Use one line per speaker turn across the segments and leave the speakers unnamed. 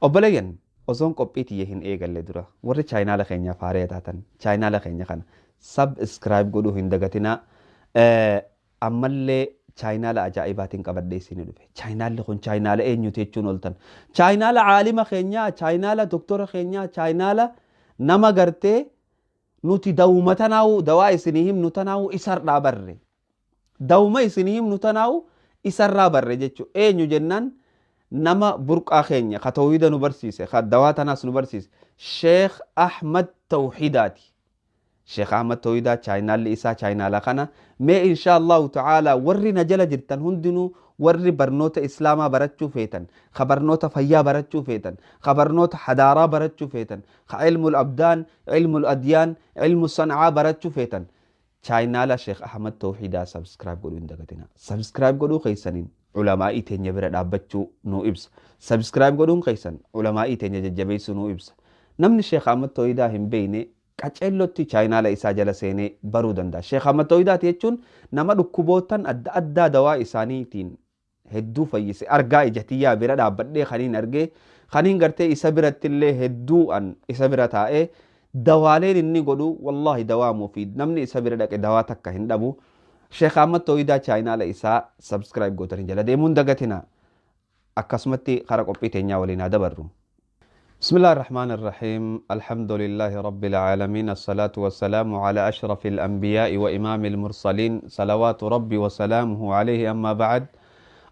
Obboleeyyan, osoon qophii tiyya hin eegalle dura warri chaayinaala keenyaaf haaree taatan chaayinaala keenya kana subscribe godhuu hin dagatinaa. Ammallee chaayinaala ajaa'ibaatiin qabadhee isinii dhufe. Chaayinaalli kun chaayinaala eenyuti jechuun ooltan. Chaayinaala caalima keenyaa, chaayinaala doktora keenyaa, chaayinaala nama gartee nuti dawuma tanaa'u dawaa isinii himnu tanaa'u isarraa barre. Dawuma isinii himnu tanaa'u isarraa barre jechuudha. Eenyu jennaan nama burqaa keenya ka tawhiida nu barsiise, ka dawaa tanaas nu barsiise, Sheekh Ahmad Tawhiidaati. Sheekh Ahmad Tawhiidaa chaayinaalli isaa chaayinaala kana. Mee insha Allahu ta'ala warri na jala jirtan hundinuu, warri barnoota islaamaa barachuu feetan, ka barnoota fayyaa barachuu feetan, ka barnoota hadaaraa barachuu feetan, ka ilmul abdaan, ilmul adyaan, ilmu san'aa barachuu feetan, chaayinaala Sheekh Ahmad Tawhiidaa subscribe godhuu hin dagatina. Subscribe godhuu keessaniin ulamaa'ii teenya bira dhaabbachuu nu ibsa. Subscribe godhuun keessan ulamaa'ii teenya jajjabeessuu nu ibsa. Namni Sheekh Ahmad Tawhiidaa hin beekne qaceellotti chaayinaala isaa jala seenee baruu danda'a. Sheekh Ahmad Tawhiidaati jechuun nama dhukkubootan adda addaa dawaa isaaniitiin hedduu fayyise. Argaa ijatiyyaa bira dhaabbadhee kaniin argee kaniin gartee isa birattillee hedduu an isa bira taa'ee dawaaleen inni godhu wallahi dawaa mufiid, namni isa bira dhaqe dawaa takka hin dhabu. Sheekh Ahmad Tawhiidaa chaayinaala isaa subscribe gootanii jala deemuun dagatina. Akkasumatti kara qophii teenyaa waliin haa dabarru. بسم الله الرحمن الرحيم. الحمد لله رب العالمين، الصلاة والسلام على أشرف الأنبياء وإمام المرسلين، صلوات ربي وسلامه عليه. أما بعد،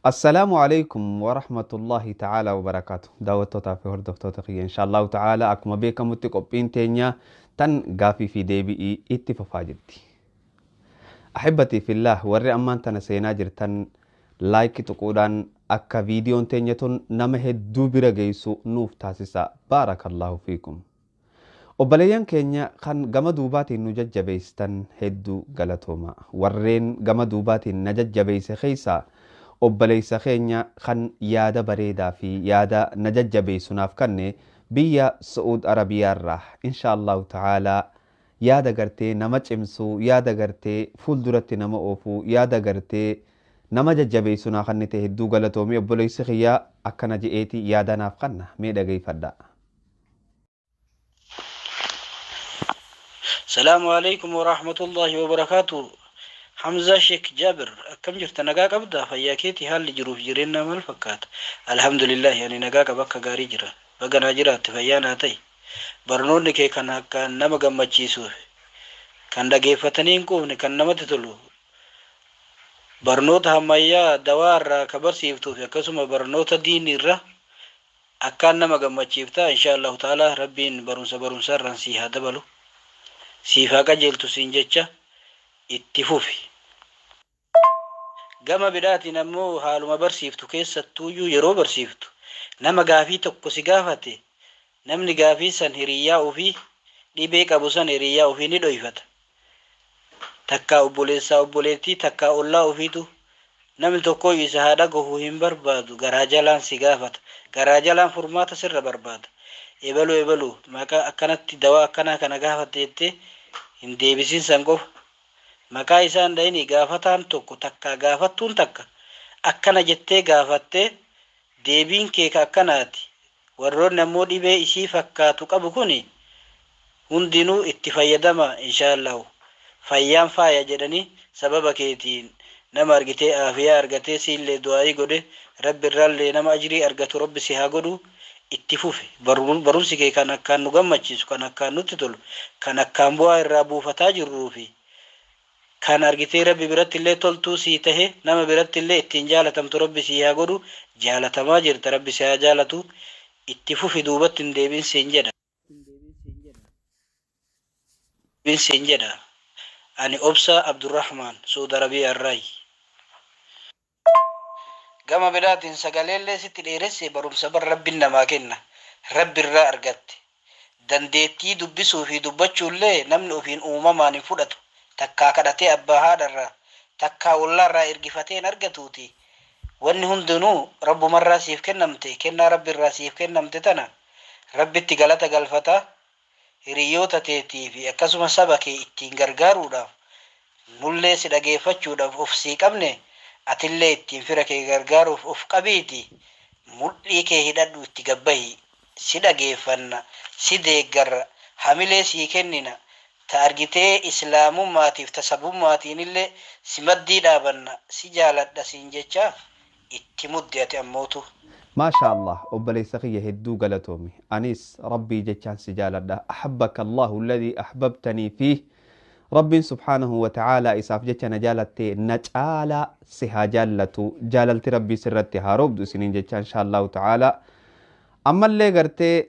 السلام عليكم ورحمة الله تعالى وبركاته. دعوة في هردفتو إن شاء الله تعالى أكما بكم تقبين تينيا تن غافي في ديبي اتفافاجرتي. أحبتي في الله، وري أمان تنا جرتن like tuquudhaan akka viidiyoon teenya tun nama hedduu bira geessu nuuf taasisa. Baarakallahu fiikum. Obboleeyyan keenya kan gama duubaatiin nu jajjabeessitan hedduu galatooma. Warreen gama duubaatiin na jajjabeesse keessaa obboleessa keenya kan yaada bareedaa fi yaada na jajjabeessu naaf kanne biyya Su'uud Arabiyaarraa, insha Allahu ta'aalaa yaada gartee nama cimsuu, yaada gartee fuulduratti nama oofuu, yaada gartee nama jajjabeessu naa kannite hedduu galatoomii. Obboleessi kiyyaa akkana je'eeti yaada naaf kanna, mee dhageeffadha.
السلام عليكم ورحمة الله وبركاته. حمزة شيخ جابر، akkam jirta? Nagaa qabda? Fayyaa keeti? Haalli jiruuf jireenya maal fakkaata? Alhamdulillah, ani nagaa qaba, akka gaarii jira. Baga naa jiraatte, fayyaa naa ta'e. Barnoonni kee kan akka nama gammachiisuuf, kan dhageeffatanii hin quufne, kan namatti tolu, barnoota ammayyaa dawaa irraa ka barsiiftuuf, akkasuma barnoota diinii irra akkaan nama gammachiifta. Insha Allahu ta'ala Rabbiin barumsa barumsa irraan sii haa dabalu, siif haa qajeeltu siin jecha, itti fufi. Gama biraatiin ammoo haaluma barsiiftu keessattuuyyuu yeroo barsiiftu nama gaafii tokko si gaafate, namni gaafii san hiriyyaa ofii dhibee qabu san hiriyyaa ofii ni dhoyfata, takkaa obboleessaa obboleettii, takkaa ollaa ofiitu namni tokko isa haa dhagahu hin barbaadu. Garaa jalaan si gaafata, garaa jalaan furmaata sirra barbaada. Ebalu ebalu maqaa akkanatti dawaa akkanaa kana gaafatte jettee hin deebisin. San qofa maqaa isaan dhayini. Gaafataan tokko takkaa gaafattuun takka akkana jettee gaafattee deebiin kee ka akkanaati, warroonni ammoo dhibee isii fakkaatu qabu kuni hundinuu itti fayyadama. Inshaallahu fayyaan faaya jedhanii sababa keetiin nama argitee aafiyaa argatee siillee du'aayii godhe, Rabbi irraallee nama ajrii argatu Rabbi si haa godhu. Itti fufe. Barumsi kee kan akkaan nu gammachiisu, kan akkaan nutti tolu, kan akkaan bu'aa irraa buufataa jirruu fi kan argitee Rabbi biratti illee toltuu sii tahe, nama biratti illee ittiin jaalatamtu Rabbi sii haa godhu. Jaalatamaa jirta, Rabbi si haa jaalatu. Itti fufi, duubatti hin deebiin siin jedha. Siin jedha. Ani Obsa Abdurrahman, Suudi Arabiyaa irraayi. Gama biraatiin sagaleellee sitti dheeresse. Barumsa bar Rabbiin namaa kenna, Rabbi irraa argatte. Dandeettii dubbisuu fi dubbachuullee namni ofiin uumamaan hin fudhatu, takkaa kadhatee abbaa haadharraa, takkaa ollaarraa ergifatee hin argatuuti. Wanni hundinuu Rabbumarraa siif kennamte. Kennaa Rabbi irraa siif kennamte tana Rabbitti galata galfata, hiriyoota teetii fi akkasuma saba kee ittiin gargaaruudhaaf, nullee si dhageeffachuudhaaf of sii qabne, atillee ittiin fira kee gargaaruuf of qabiiti mudhii kee hidhadhu, itti gabbahi. Si dhageeffanna, si deeggarra, hamilee sii kennina, ta argitee islaamummaatiif ta sabummaatiin illee si maddii dhaabanna, si jaaladha siin jecha itti muddi ati ammootu.
Maasha Allah, obboleessa kiyya, hedduu galatoomi. Anis Rabbii jechaan si jaaladha. Ahabbaka Allahu alladhii ahbabtanii fiih. Rabbiin subhaanahu wa ta'aalaa isaaf jecha na jaalatte na caalaa si haa jaallatu. Jaalalti Rabbii sirratti haa roobdu isiniin jecha insha Allahu ta'aalaa. Ammallee gartee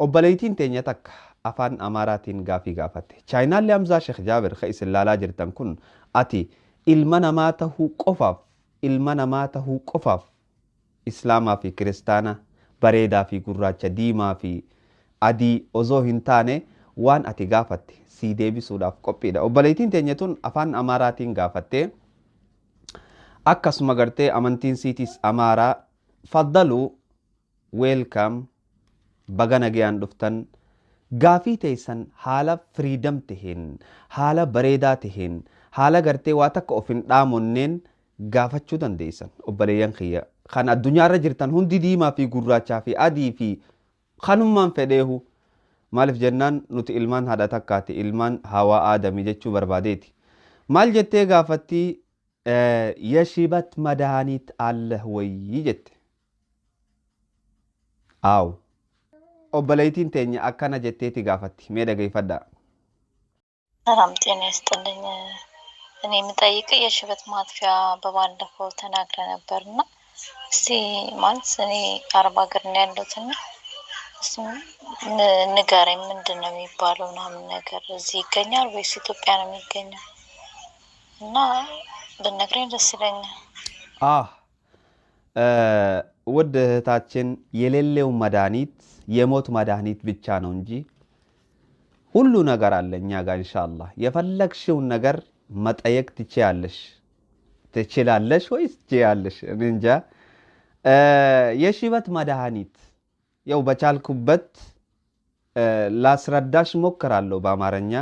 obboleettiin teenya takka afaan Amaaraatiin gaafii gaafatte. Chaayinaallee Hamzaa Sheekh Jaabir ka isin laalaa jirtan kun, ati ilma namaa tahuu qofaaf, ilma namaa tahuu qofaaf, islaamaa fi kiristaana, bareedaa fi gurraacha, diimaa fi adii osoo hin taane waan ati gaafatte sii deebisuudhaaf qophiidha. Obboleettiin teenya tun afaan Amaaraatiin gaafatte. Akkasuma gartee amantiin siitis Amaaraa. Faddaluu, welcome, baga nagayaan dhuftan. Gaafii teessan haala freedom taheen, haala bareedaa taheen, haala gartee waa takka of hin dhaamonneen gaafachuu dandeessan, obboleeyyan kiyya. Kan addunyaarra jirtan hundi, diimaa fi gurraachaa fi adii fi kanummaan fedheehu. Maaliif jennaan, nuti ilmaan haadha takkaati, ilmaan hawaa aadamii jechuu barbaadeeti. Maal jettee gaafatti? የሽበት መድኃኒት አለህ ወይ jette. Aaw. Obboleettiin teenya akkana jetteeti gaafatti. Mee dhageeffadhaa.
ሰላም ጤና ይስጥልኝ። እኔ የምጠይቅህ የሽበት ማጥፊያ በባለፈው ተናግረ ነበር እና እስቲ ማለት እኔ አረብ ሀገር ነው ያለሁት እና እስቲ ንገረኝ፣ ምንድን ነው የሚባለው ምናምን ነገር፣ እዚህ ይገኛል ወይስ ኢትዮጵያ ነው የሚገኘው? እና ብትነግረኝ ደስ ይለኛል።
አህ ውድ እህታችን፣ የሌለው መድኃኒት የሞት መድኃኒት ብቻ ነው እንጂ ሁሉ ነገር አለ እኛ ጋር ኢንሻአላህ። የፈለግሽውን ነገር መጠየቅ ትችያለሽ። ትችላለሽ ወይስ ትችያለሽ? እኔ እንጃ። የሽበት መድኃኒት ያው በቻልኩበት ላስረዳሽ ሞክራለሁ በአማርኛ።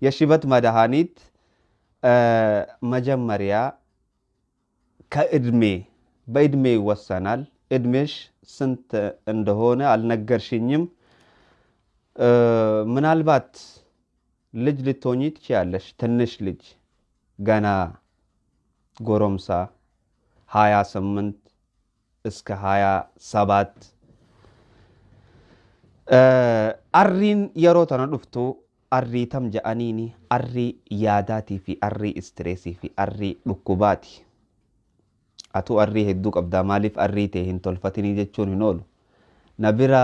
የሽበት መድኃኒት መጀመሪያ ከእድሜ፣ በእድሜ ይወሰናል። እድሜሽ ስንት እንደሆነ አልነገርሽኝም። ምናልባት ልጅ ልትሆኚ ትችያለሽ። ትንሽ ልጅ፣ ገና ጎረምሳ፣ 28 እስከ 27። Arriin yeroo tana dhuftu arrii tam ja'aniini, arrii yaadaatii fi arrii stress fi arrii dhukkubaati. Atuu arrii hedduu qabdaa, maaliif arrii ta'e hin tolfatinii jechuun hin oolu. Na bira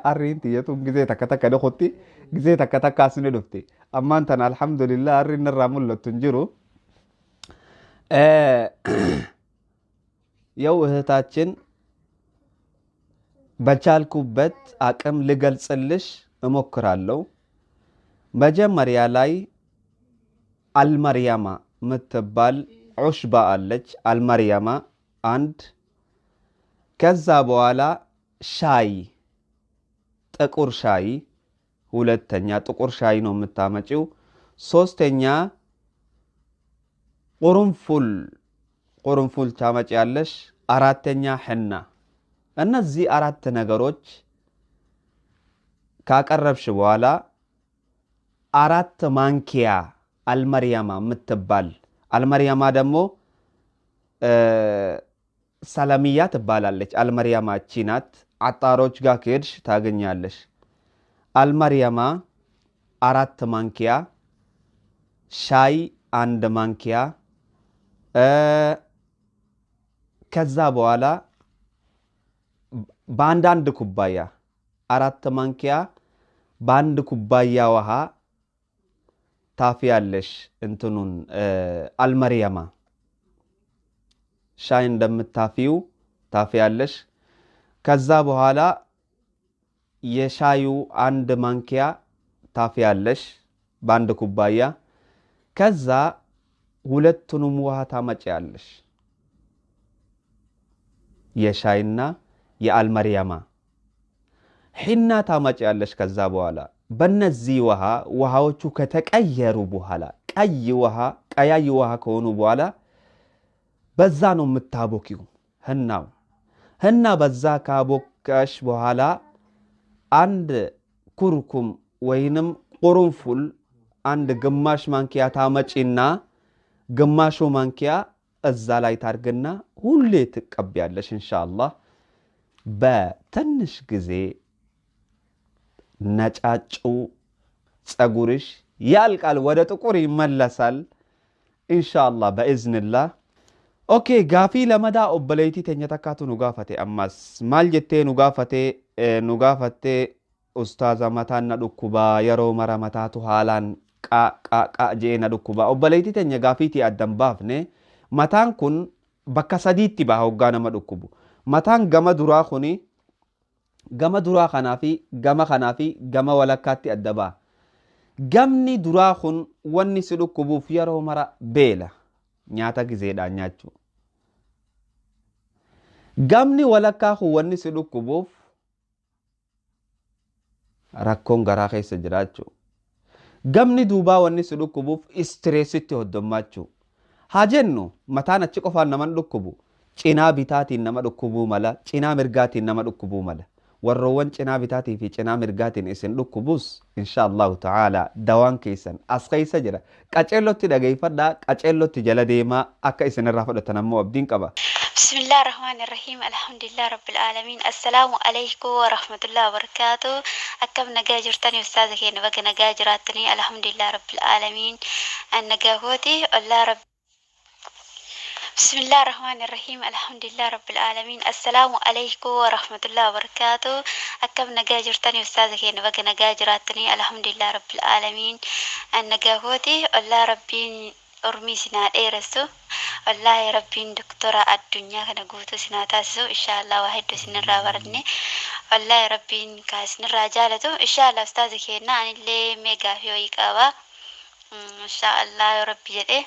arriin tiyyatuun gizee takka takka dhukutti, gizee takka takkaas ni dhufti. Ammaan tana alhamdulillah arriin narraa mul'attu hin jiru. ያው እህታችን፣ በቻልኩበት አቅም ልገልጽልሽ እሞክራለሁ። መጀመሪያ ላይ አልመርያማ የምትባል عشبة አለች። አልመርያማ አንድ። ከዛ በኋላ ሻይ፣ ጥቁር ሻይ ሁለተኛ፣ ጥቁር ሻይ ነው የምታመጪው። ሶስተኛ ቁርንፉል፣ ቁርንፉል ታመጪያለሽ። አራተኛ ሕና። እነዚህ አራት ነገሮች ካቀረብሽ በኋላ 4 ማንኪያ አልመርያማ የምትባል፣ አልመርያማ ደግሞ ሰለሚያ ትባላለች። አልመርያማ እቺ ናት። አጣሮች ጋር ከሄድሽ ታገኛለሽ። አልመርያማ 4 ማንኪያ፣ ሻይ 1 ማንኪያ፣ ከዛ በኋላ በአንዳንድ ኩባያ፣ 4 ማንኪያ በአንድ ኩባያ ውሃ ታፊያለሽ። እንትኑን አልመርያማ ሻይ እንደምታፊው ታፊያለሽ። ከዛ በኋላ የሻዩ 1 ማንኪያ ታፊያለሽ በአንድ ኩባያ። ከዛ ሁለቱንም ውሃ ታመጪያለሽ፣ የሻይና የአልመርያማ፣ ሒና ታመጪያለሽ። ከዛ በኋላ በነዚህ ውሃ፣ ውሃዎቹ ከተቀየሩ በኋላ፣ ቀይ ውሃ፣ ቀያይ ውሃ ከሆኑ በኋላ በዛ ነው የምታቦኪው ህናው። እና በዛ ካቦካሽ በኋላ አንድ ኩርኩም ወይንም ቁርንፉል አንድ ግማሽ ማንኪያ ታመጪና ግማሹ ማንኪያ እዛ ላይ ታርግና ሁሌ ትቀቢያለሽ። ኢንሻአላህ በትንሽ ጊዜ ነጫጩ ጸጉርሽ ያልቃል፣ ወደ ጥቁር ይመለሳል። ኢንሻአላህ በኢዝንላህ። Okay, gaafii lamadaa obboleettii teenya takkaatu nu gaafate. Ammas maal jettee nu gaafate? Nu gaafattee, ustaaza, mataan na dhukkubaa, yeroo mara mataatu haalaan qaa qaa qaa je'ee na dhukkubaa. Obboleettii teenya, gaafiitii addan baafne. Mataan kun bakka sadiitti baha hoggaa nama dhukkubu. Mataan gama duraa kuni gama duraa kanaa fi gama kanaa fi gama walakkaatti adda baha. Gamni duraa kun wanni si dhukkubuuf yeroo mara beela, nyaata gizeedhaan nyaachuu. Gamni walakkaa kun wanni si dhukkubuuf rakkoon garaa keessa jiraachuu. Gamni duubaa wanni si dhukkubuuf stressitti hoddommaachuu. Haa jennu, mataan achi qofaan naman dhukkubu. Cinaa bitaatiin nama dhukkubuu mala, cinaa mirgaatiin nama dhukkubuu mala. Warroowwan cinaa bitaatii fi cinaa mirgaatiin isin dhukkubus, insha Allahu ta'ala dawaan keessan as keessa jira. Qaceellotti dhageeffadhaa, qaceellotti jala deemaa, akka isin irraa fudhatan ammoo abdiin qaba.
بسم الله الرحمن الرحيم، الحمد لله رب العالمين، السلام عليكم ورحمة الله وبركاته. أكم نجا جرتني أستاذة كين بقى نجا جراتني. الحمد لله رب العالمين، النجا هوتي الله رب. بسم الله الرحمن الرحيم، الحمد لله رب العالمين، السلام عليكم ورحمة الله وبركاته. أكم نجا جرتني أستاذة كين بقى نجا جراتني. الحمد لله رب العالمين، النجا هوتي الله ربي urmii sinaa dheeressu. Wallaahi rabbiin doktora addunyaa kana guutuu sinaa taasisu inshaallah. Waa hedduu isinirraa baranne. Wallaahi rabbiin kaa isinirraa jaalatu inshaallah. Ustaaza keenya, anillee mee gaafii wayii qaba inshaallah yoo rabbi jedhe.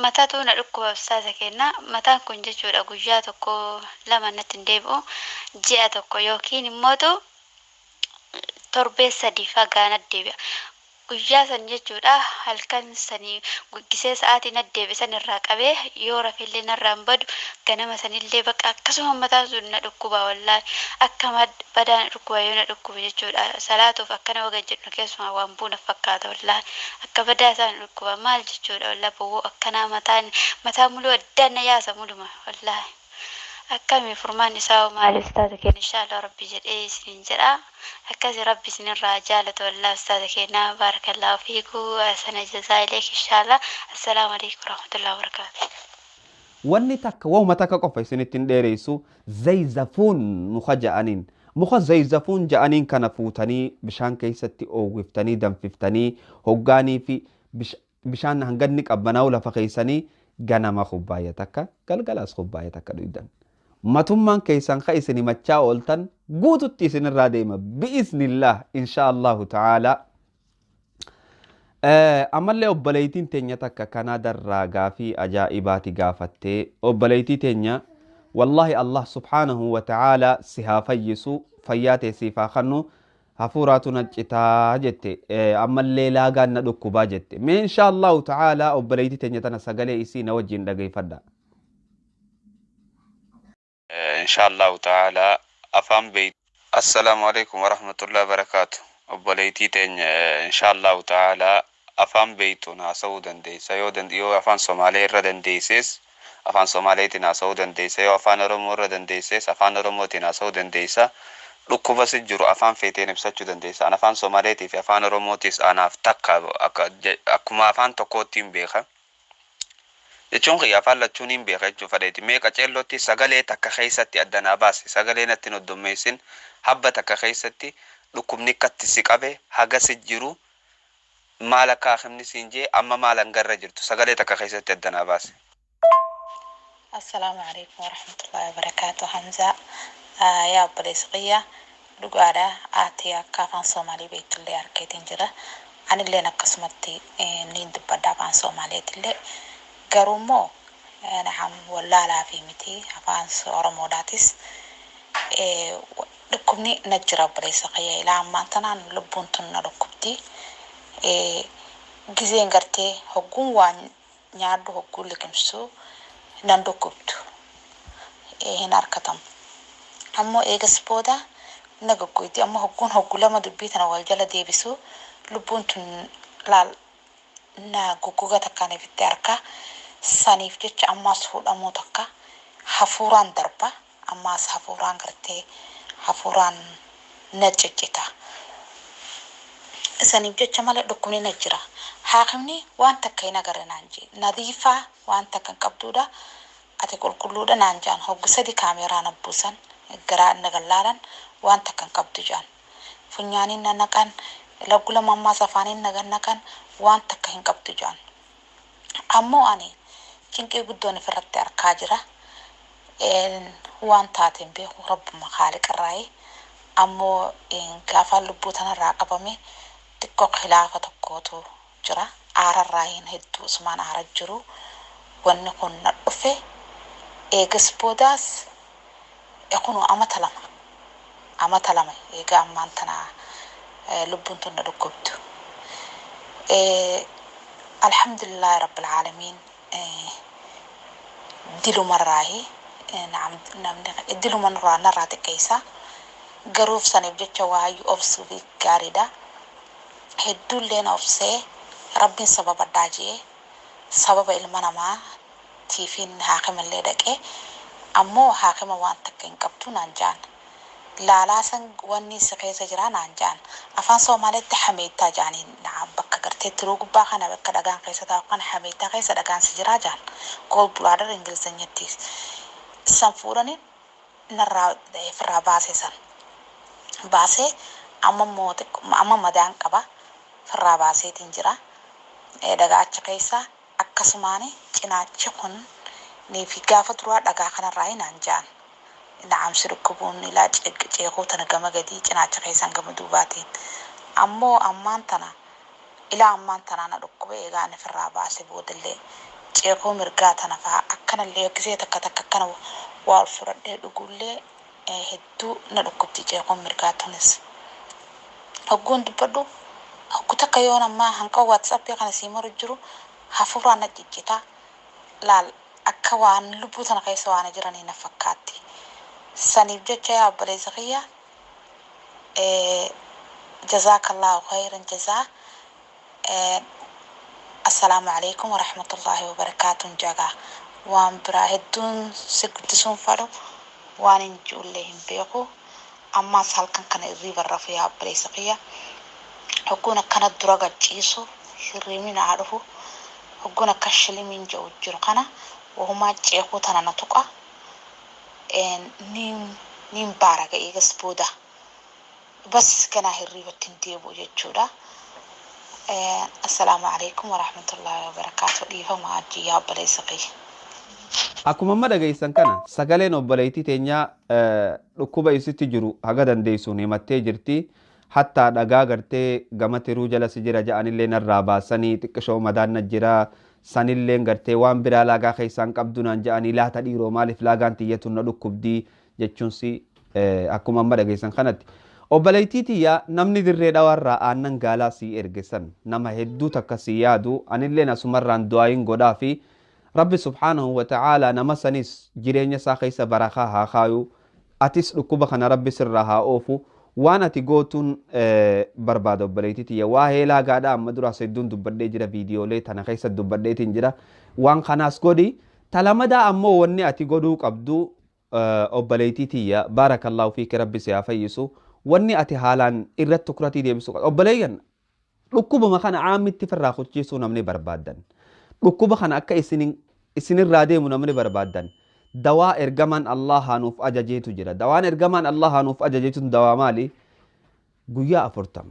Mataatu na dhukkuba, ustaaza keenya. Mataan kun jechuudha guyyaa tokko lama natti hin deebi'u, ji'a tokko yookiin immootu torbee 3 fagaa natti deebi'a. Guyyaa san jechuudha halkan sanii gisee sa'aatii natti deebi'e san irraa qabee yoo rafillee narraa hin badu. Ganama sanillee bakka akkasuma mataan sun na dhukkuba. Wallaahi akka badaa na dhukkuba. Yoo na dhukkuba jechuudha salaatuuf akkana waga jedhu keessumaa waan buuna fakkaata. Wallaahi akka badaa isaa na dhukkuba. Maal jechuudha? Wallaahi bowwoo akkanaa mataan mataa muluu addaan na yaasa muluma. Wallaahi akkami furmaan isaa maali, ustaaza keenya? Inshaallah rabbi jedhee isinin jedha. Akkasi rabbi isinirraa jaalatu. Wallaahi ustaaza keenya, barakallahu fiiku, sana jazaa ileek inshaallah. Assalaamu alaikum warahmatullahi wabarakaatu.
Wanni takka waanuma takka qofa isinitti hin dheeressu. Zayzafuun muka ja'aniin, muka zayzafuun ja'aniin kana fuutanii bishaan keessatti oowwiftanii danfiftanii hoggaanii fi bishaan hanganni qabbanaa'u lafa keessanii ganama kubbaayya takka, galgalas kubbaayya takka dhugdan. Matummaan keessan ka isin himachaa ooltan guututti isinirraa deema bi'iznillah insha Allahu ta'ala. Ammallee obboleettiin teenya takka Kanaadarraa gaafii ajaa'ibaati gaafattee. Obboleettii teenya, wallahi Allah subhaanahu wa ta'ala si haa fayyisu, fayyaa ta'e siif haa kennu. Hafuuraatu na citaa jette, ammallee laagaan na dhukkubaa jette. Mee insha Allahu ta'ala obboleettii teenya tana sagalee isii na wajjin dhageeffadha.
Insha Allahu ta'ala afaan beeytu. Assalaamu alaikum warahmatullahi wabarakaatu. Obboleettii teenya, insha Allahu ta'ala afaan beeytuun haasa'uu dandeessa. Yoo afaan Somaalee irra dandeesses afaan Somaaleetiin haasa'uu dandeessa. Yoo afaan Oromoo irra dandeesses afaan Oromootiin haasa'uu dandeessa. Dhukkuba si jiru afaan feeteen ibsachuu dandeessa. An afaan Somaaleetii fi afaan Oromootis anaaf takka, akkuma afaan tokkootti hin beeka. Jechuun kiyya afaan lachuun hin beeka jechuu fedheeti. Mee qaceellootti sagalee takka keessatti addanaa baase, sagalee natti hin hoddommeessin, habba takka keessatti dhukkubni akkatti si qabe, haga si jiru, maal akka akimni siin jee, amma maal hangarra jirtu sagalee takka keessatti addanaa baase.
Assalaamu alaikum warahmatullahi wabarakaatu. Hamza yaa obboleessa kiyya, dhugaadha, ati akka afaan Soomaalii beektullee argeetiin jira. Anilleen akkasumatti niin dubbadha afaan Soomaaleetillee. Garuu immoo naam wallaalaa fi miti, afaan Oromoodhaatis dhukkubni na jira, obboleessa kiyya. Ilaa ammaan tanaan lubbuun tun na dhukkubdi. Gizeen gartee hogguun waan nyaadhu hogguun liqimsu nan dhukkubdu. Hin harkatamu. Ammoo eegas booda na goggoyti. Ammoo hogguun hoggu lama dubbii tana wal jala deebisu lubbuun tun laal na goggoga takkaan ifitti harka. Saniif jecha ammaas fuudhamuu takka hafuuraan darba, ammaas hafuuraan gartee hafuuraan na ciccita. Saniif jecha malee dhukkubni na jira. Haakimni waan takka hin agarre naan jee. Nadiifaa waan takka hin qabduudha. Ati qulqulluudha naan jaan. Hoggu sadi kaameeraa na buusan, garaa na gallaalan, waan takka hin qabdu jaan. Funyaaniin na naqan, laggu lama ammaas afaaniin na naqan, waan takka hin qabdu jaan. Ammoo ani cinqii guddoon ofirratti arkaa jira. Waan taateen beeku rabbuma haaliqarraa'ee. Ammoo gaafa lubbuu tanarraa qabame xiqqoo khilaafa tokkootu jira. Aararraa hin hedduu usumaan aara jiru. Wanni kun na dhufe. Eegas boodaas kunuu amata lama. Amata lama eegaa ammaan tana lubbuun tun na dhukkubdu. Alhamdulillahi rabbil aalamiin, dilumarraahi namni diluma narraa xiqqeessa. Garuuf saniif jecha waayyuu obsuu fi gaariidha. Hedduullee na obsee rabbiin sababa jee sababa ilma namaa tiifiin haakimallee dhaqee, ammoo haakima waan takka hin qabdu naan jaan. Laalaa san wanni si keessa jira naan jaan. Afaan Soomaaleetti hameettaa jaaniin, bakka gartee tiruu gubbaa kana bakka dhagaan keessa taa'u kana hameettaa keessa dhagaan si jiraa jaan. Gall bladder Ingilizanyattis. San fuudhanii narraa ofirraa baasee, san baasee amma immoo amma madaan qaba, ofirraa baaseetiin jira. Dhagaa achi keessa akkasumaan cinaachi kun fi gaafa duraa dhagaa kanarraa naan jaan. Na'amsi dhukkubuun ilaa ceekuu tana gama gadii cinaacha keessaan gama duubaatiin. Ammoo ammaan tana ilaa ammaan tanaa na dhukkube. Egaa ani ofirraa baase boodallee ceekuu mirgaa tana fa'aa akkanallee gisee takka takka akkana waa ol fudhadhee dhugullee hedduu na dhukkubdi ceekuun mirgaa tunis. Hogguun dubbadhu hoggu takka yoon ammaa hanqa WhatsAppii kana sii maru jiru hafuuraan na ciccita. Laal akka waan lubbuu tana keessa waan jiranii na fakkaatti. Saniif jecha yaa obboleessa kiyya, jazaakallahu khayran jazaa. Assalaamu alaikum warahmatullaahi wabarakaatuun jagaa. Waan biraa hedduun si guddisuun fadhu waan hin ji'ullee hin beeku. Ammaas halkan kana irriiba rafu yaa obboleessa kiyya. Hogguun akkana dura gacciisu hirribni naa dhufu, hogguun akka shilimiin jedhu jiru kana wahumaa ceekuu tana na tuqa. Niin baaraga eegas booda. Bas ganaa hirriibatti hin deebi'u jechuudha. Assalaamu alaikum warahmatullaahi wabarakaatu. Dhiifama hajji yaa obboleessa kiyya.
Akkuma amma dhageessan kana sagaleen obboleettii teenyaa dhukkuba isitti jiru haga dandeessuun himattee jirti. Hattaa dhagaa gartee gama tiruu jala si jira ja'anillee narraa baasanii, xiqqishoo madaan na jira sanillee gartee waan biraa laagaa keessaan qabdu naan ja'anii, laata dhiiroo maaliif laagaan tiyyatu na dhukkubdii jechuun si akkuma amma dhageessan kanatti. Obboleettii tiyyaa, namni Dirree Dhawaarraa aannan gaalaa sii erge san nama hedduu takka sii yaadu. Anilleen asumarraan du'aayin godhaa fi Rabbi subhaanahu wa ta'aalaa nama sanis jireenya isaa keessa barakaa haa kaayu, atis dhukkuba kana Rabbi sirraa haa oofu. Waan ati gootuun barbaada, obboleettii tiyya, waa'ee laagaadha amma duraas hedduun dubbadhee jira, viidiyoolee tana keessa dubbadheetiin jira. Waan kanaas godhi. Talamadaa ammoo wanni ati godhuu qabdu, obboleettii tiyya, baarakallaahu fiiki, Rabbi si haa fayyisu, wanni ati haalaan irratti tukuratii deebisuu qabdu, obboleeyyan, dhukkubuma kana caamitti firraa kuchiisuu namni barbaaddan, dhukkuba kana akka isinirraa deemu namni barbaaddan, dawaa ergamaan Allahaa nuuf ajajeetu jira. Dawaan ergamaan Allahaa nuuf ajajeetu dawaa maali? Guyyaa 40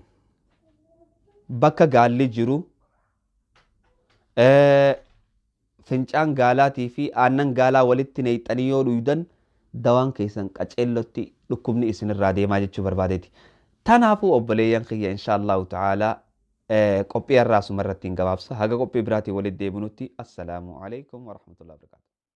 bakka gaalli jiru fincaan gaalaatii fi aannan gaalaa walitti neeyxanii yoo dhuydan dawaan keessan qaceellotti dhukkubni isinirraa deemaa jechuu barbaadeeti. Tanaafuu obboleeyyan kiyya, insha Allahu ta'aalaa qophii har'aa asuma irratti hin gabaabsa. Haga qophii biraatiin walitti deebinutti assalaamu alaikum warahmatullahi wabarakatuh.